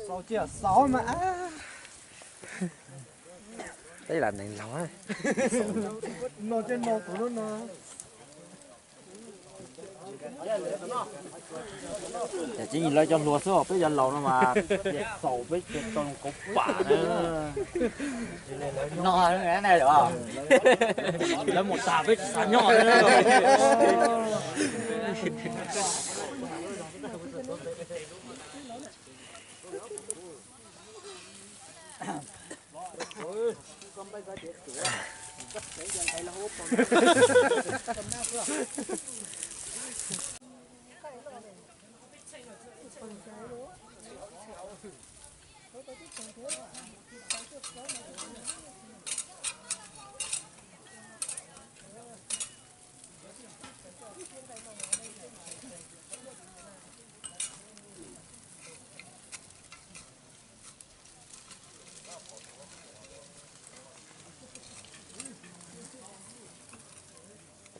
Xaus cia xaus mas. Peb lam neeg laug no ces no tus lub no. Ces tsis yog lawv cov hluas xwb, peb cov laus no mas xaus peb tsis tau kauv pam na. No ne, lawv mus tas peb tsis xav nyob.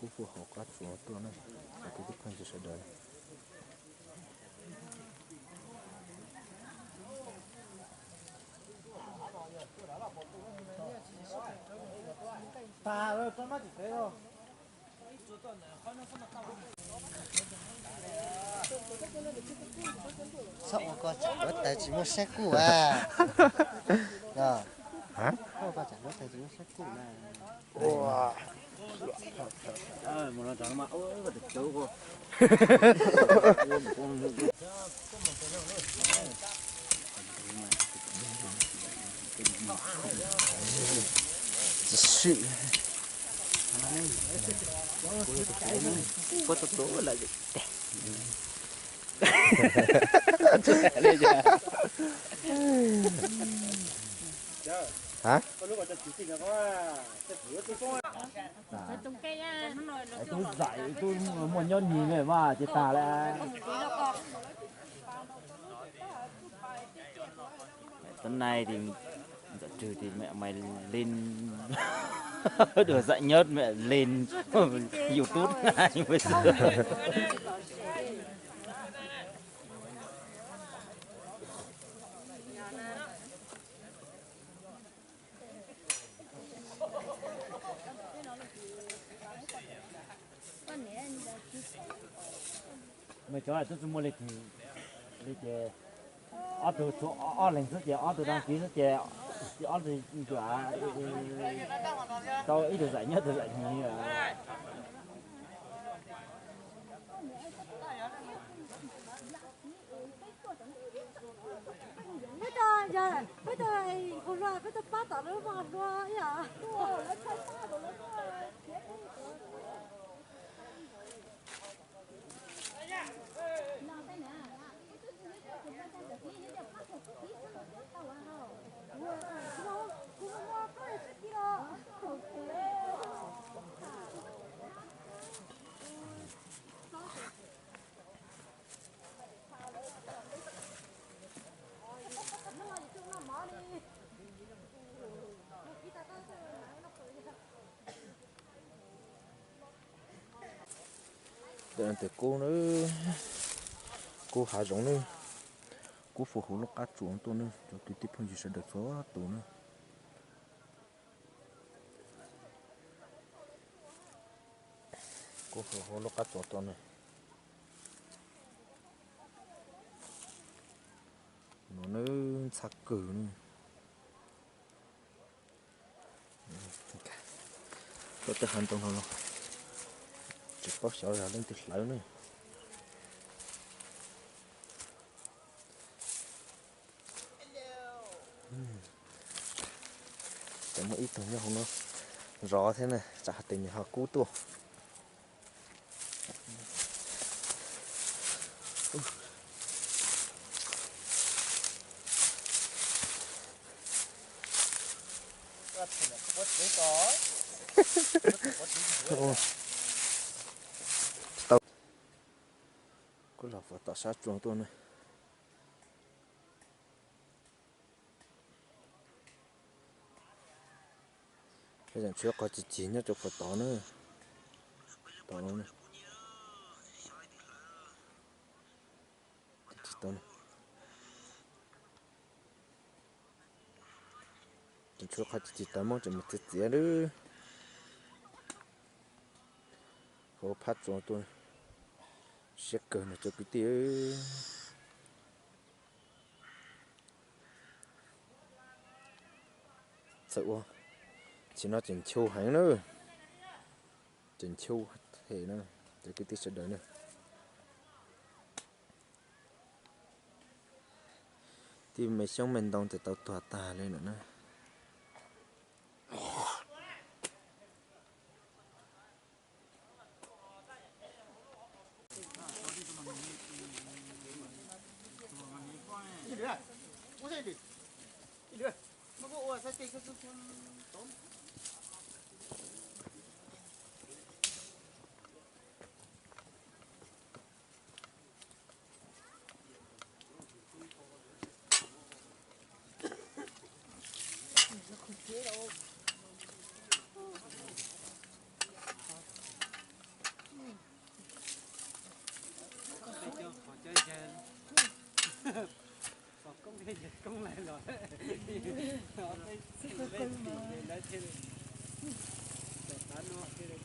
Kuv hu hauv qab tsuas tuaj na, cov kwv tij phooj ywg sawv daws. Txhob ua koj tsam huab tais tsis muaj sab kuj a. Txhob ua koj tsam huab tais tsis muaj sab kuj na. Tsis swm. Puab tau tuav lawm. Ha? Tub zaim tub muaj nyob nig lawm mas ces tag lawm. Tab nai ces ntxawm Tswg ces mẹ mày lên được giải nhất mẹ lên YouTube này mới xưa. Mej cov twb tsis muaj li, li ces ob tug tshuav ob leeg xwb ces ob tug đăng ký xwb ces ob tug tau ib tug giải nhất tug giải nhì. Peb tau, yog peb tau nqus hlua, peb tau pab tom lawv nqus hlua ib yam. Ntawm no tes kub na, kub hav zoov na, kub fuab hauv lub qab tsuas tuaj na, cov kwv tij phooj ywg sawv daws txhua tus na. Kub fuab hauv lub qab tsuas tuaj na. No na, ntxhab kawg na. Tuaj tej hav ntoo no los tsis paub xyov yog leej twg hlawv ne. Tseem muaj ib tug nyob hauv no zov thiab na, tsam hais tias nws ho kub tuaj. Kuv los puag tom sab tsuas tuaj na. Peb tseem tshuav qhov cig cig nyob rau puag tod na. Tod no na. Tsis tau. Tseem tshuav qhov tsis tau muab tseem mus txiav txiav lawm. Hauv phab tsuas tuaj siab kawg no cov kwv tij. Txawm ua, tsis no tseem nchu heev na, tseem nchu heev na, cov kwv tij sawv daws na. Tib me xyoob me ntoo ces tau tuag tag li lawm na. Qhov cov yawg, qhov koob thiab yawg koob lawv los, peb tim lawv thiaj li tawm tav no thiaj li.